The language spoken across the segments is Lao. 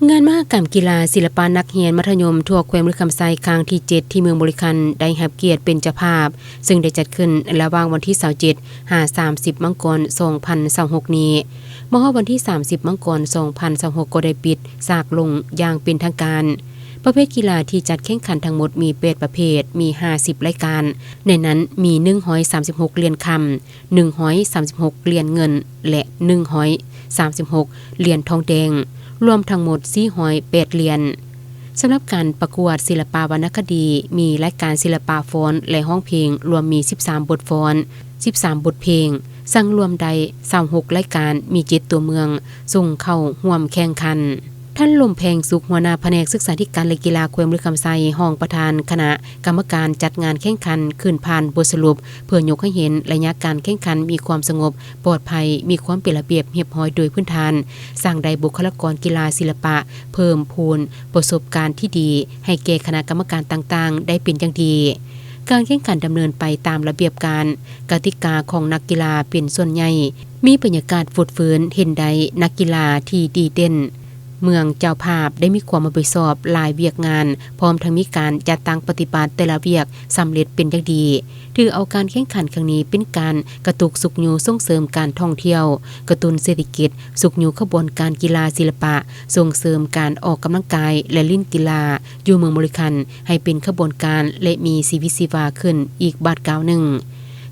ງານມະຫະກຳກິລາສິລະປະນັກຮຽນມັດທະຍົມທົ່ວແຂວງບໍລິຄຳໄຊ ຄັ້ງທີເຈັດ ທີ່ເມືອງບໍລິຄັນ ໄດ້ຮັບກຽດເປັນເຈົ້າພາບ, ເຊິ່ງໄດ້ຈັດຂຶ້ນລະຫວ່າງວັນທີຊາວເຈັດ ຫາ ສາມສິບ ມັງກອນ ສອງພັນຊາວຫົກນີ້. ມາຮອດວັນທີສາມສິບ ມັງກອນ ສອງພັນຊາວຫົກ ກໍໄດ້ປິດສາກລົງຢ່າງເປັນທາງການ. ປະເພດກິລາທີ່ຈັດແຂ່ງຂັນທັງໝົດມີແປດປະເພດ, ມີຫ້າສິບລາຍການ, ໃນນັ້ນມີໜຶ່ງຮ້ອຍສາມສິບຫົກຫຼຽນຄຳ, ໜຶ່ງຮ້ອຍສາມສິບຫົກຫຼຽນເງິນ ແລະ ໜຶ່ງຮ້ອຍສາມສິບຫົກຫຼຽນທອງແດງ, ລວມທັງໝົດສີ່ຮ້ອຍແປດຫຼຽນ. ສຳລັບການປະກວດສິລະປະວັນນະຄະດີ ມີລາຍການສິລະປະຟ້ອນ ແລະ ຮ້ອງເພງ ລວມມີສິບສາມບົດຟ້ອນ, ສິບສາມບົດເພງ, ສັງລວມໄດ້ຊາວຫົກລາຍການ, ມີເຈັດຕົວເມືອງສົ່ງເຂົ້າຮ່ວມແຂ່ງຂັນ. ທ່ານ ລົມແພງສຸກ ຫົວໜ້າພະແນກສຶກສາທິການ ແລະ ກິລາແຂວງບໍລິຄຳໄຊ, ຮອງປະທານຄະນະກຳມະການຈັດງານແຂ່ງຂັນ ຂຶ້ນຜ່ານບົດສະຫຼຸບ ເພື່ອຍົກໃຫ້ເຫັນໄລຍະການແຂ່ງຂັນມີຄວາມສະຫງົບ ປອດໄພ, ມີຄວາມເປັນລະບຽບຮຽບຮ້ອຍໂດຍພື້ນຖານ, ສ້າງໄດ້ບຸກຄະລາກອນກິລາສິລະປະ, ເພີ່ມພູນປະສົບການທີ່ດີໃຫ້ແກ່ຄະນະກຳມະການຕ່າງໆໄດ້ເປັນຢ່າງດີ. ການແຂ່ງຂັນດຳເນີນໄປຕາມລະບຽບການ, ກະຕິກາຂອງນັກກິລາເປັນສ່ວນໃຫຍ່, ມີບັນຍາກາດຟົດຟື້ນ, ເຫັນໄດ້ນັກກິລາທີ່ດີເດັ່ນ. ເມືອງເຈົ້າພາບໄດ້ມີຄວາມຮັບຜິດຊອບຫຼາຍວຽກງານ, ພ້ອມທັງມີການຈັດຕັ້ງປະຕິບັດແຕ່ລະວຽກສຳເລັດເປັນຢ່າງດີ. ຖືເອົາການແຂ່ງຂັນຄັ້ງນີ້ເປັນການກະຕຸກຊຸກຍູ້ສົ່ງເສີມການທ່ອງທ່ຽວ, ກະຕຸ້ນເສດຖະກິດ, ຊຸກຍູ້ຂະບວນການກິລາສິລະປະ, ສົ່ງເສີມການອອກກຳລັງກາຍ ແລະ ຫຼິ້ນກິລາຢູ່ເມືອງບໍລິຄັນ ໃຫ້ເປັນຂະບວນການ ແລະ ມີຊີວິດຊີວາຂຶ້ນອີກບາດກ້າວໜຶ່ງ.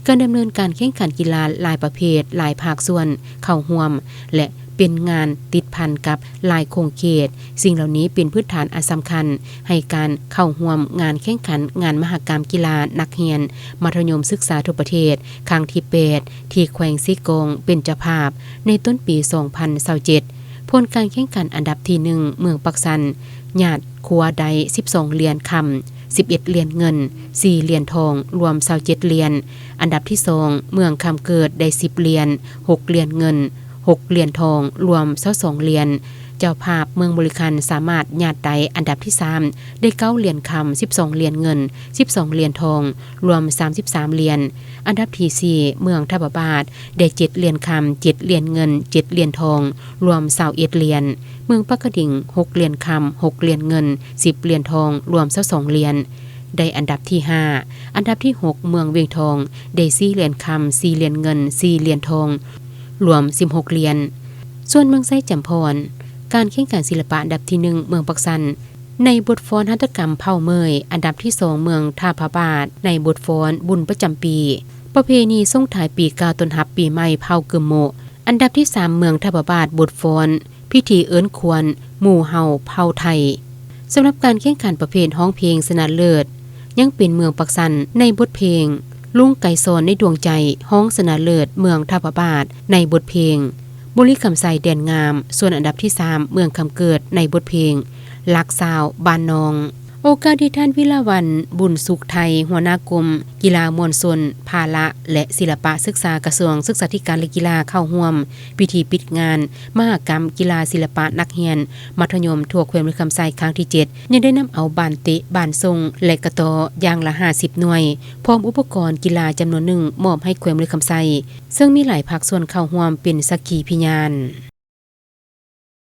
ການດຳເນີນການແຂ່ງຂັນກິລາຫຼາຍປະເພດ, ຫຼາຍພາກສ່ວນເຂົ້າຮ່ວມ ແລະ ເປັນງານຕິດພັນກັບຫຼາຍຂົງເຂດ. ສິ່ງເຫຼົ່ານີ້ເປັນພື້ນຖານອັນສຳຄັນໃຫ້ການເຂົ້າຮ່ວມງານແຂ່ງຂັນງານມະຫະກຳກິລານັກຮຽນມັດທະຍົມສຶກສາທົ່ວປະເທດ ຄັ້ງທີແປດ ທີ່ແຂວງເຊກອງເປັນເຈົ້າພາບໃນຕົ້ນປີສອງພັນຊາວເຈັດ. ຜົນການແຂ່ງຂັນອັນດັບທີໜຶ່ງ ເມືອງປາກຊັນ ຍາດຄວ້າໄດ້ສິບສອງຫຼຽນຄຳ, ສິບເອັດຫຼຽນເງິນ, ສີ່ຫຼຽນທອງ, ລວມຊາວເຈັດຫຼຽນ. ອັນດັບທີສອງ ເມືອງຄຳເກີດ ໄດ້ສິບຫຼຽນ, ຫົກຫຼຽນເງິນ, ຫົກຫຼຽນທອງ, ລວມຊາວສອງຫຼຽນ. ເຈົ້າພາບເມືອງບໍລິຄັນສາມາດຍາດໄດ້ອັນດັບທີສາມ ໄດ້ເກົ້າຫຼຽນຄຳ, ສິບສອງຫຼຽນເງິນ, ສິບສອງຫຼຽນທອງ, ລວມສາມສິບສາມຫຼຽນ. ອັນດັບທີສີ່ ເມືອງທ່າພະບາດ ໄດ້ເຈັດຫຼຽນຄຳ, ເຈັດຫຼຽນເງິນ, ເຈັດຫຼຽນທອງ, ລວມຊາວເອັດຫຼຽນ. ເມືອງປາກກະດິງ ຫົກຫຼຽນຄຳ, ຫົກຫຼຽນເງິນ, ສິບຫຼຽນທອງ, ລວມຊາວສອງຫຼຽນ ໄດ້ອັນດັບທີຫ້າ. ອັນດັບທີຫົກ ເມືອງວຽງທອງ ໄດ້ສີ່ຫຼຽນຄຳ, ສີ່ຫຼຽນເງິນ, ສີ່ຫຼຽນທອງ, ລວມສິບຫົກຫຼຽນ. ສ່ວນເມືອງໄຊຈຳພອນ ການແຂ່ງຂັນສິລະປະອັນດັບທີໜຶ່ງ ເມືອງປາກຊັນ ໃນບົດຟ້ອນຫັດຖະກຳເຜົ່າເໝີຍ, ອັນດັບທີສອງ ເມືອງທ່າພະບາດ ໃນບົດຟ້ອນບຸນປະຈຳປີ ປະເພນີສົ່ງທ້າຍປີເກົ່າ ຕ້ອນຮັບປີໃໝ່ເຜົ່າກຶມໂມະ, ອັນດັບທີສາມ ເມືອງທ່າພະບາດ ບົດຟ້ອນພິທີເອີ້ນຄວນໝູ່ເຜົ່າເຜົ່າໄທ. ສຳລັບການແຂ່ງຂັນປະເພດຮ້ອງເພງຊະນະເລີດ ຍັງເປັນເມືອງປາກຊັນ ໃນບົດເພງ ລຸງໄກສອນໃນດວງໃຈ ຮອງຊະນະເລີດເມືອງທ່າພະບາດ ໃນບົດເພງ ບໍລິຄຳໄຊແດນງາມ, ສ່ວນອັນດັບທີສາມ ເມືອງຄຳເກີດ ໃນບົດເພງ ຫຼັກຊາວບ້ານນ້ອງ. ໂອກາດທີ່ທ່ານ ວິລາວັນ ບຸນສຸກໄທ ຫົວໜ້າກົມກິລາມວນຊົນ, ພາລະ ແລະ ສິລະປະສຶກສາ ກະຊວງສຶກສາທິການ ແລະ ກິລາ ເຂົ້າຮ່ວມພິທີປິດງານມະຫະກຳກິລາສິລະປະນັກຮຽນມັດທະຍົມທົ່ວແຂວງບໍລິຄຳໄຊ ຄັ້ງທີເຈັດ ຍັງໄດ້ນຳເອົາບານເຕະ, ບານສົ່ງ ແລະ ກະຕໍ້ຢ່າງລະຫ້າສິບໜ່ວຍ, ພ້ອມອຸປະກອນກິລາຈຳນວນໜຶ່ງ ມອບໃຫ້ແຂວງບໍລິຄຳໄຊ, ເຊິ່ງມີຫຼາຍພາກສ່ວນເຂົ້າຮ່ວມເປັນສັກຂີພະຍານ.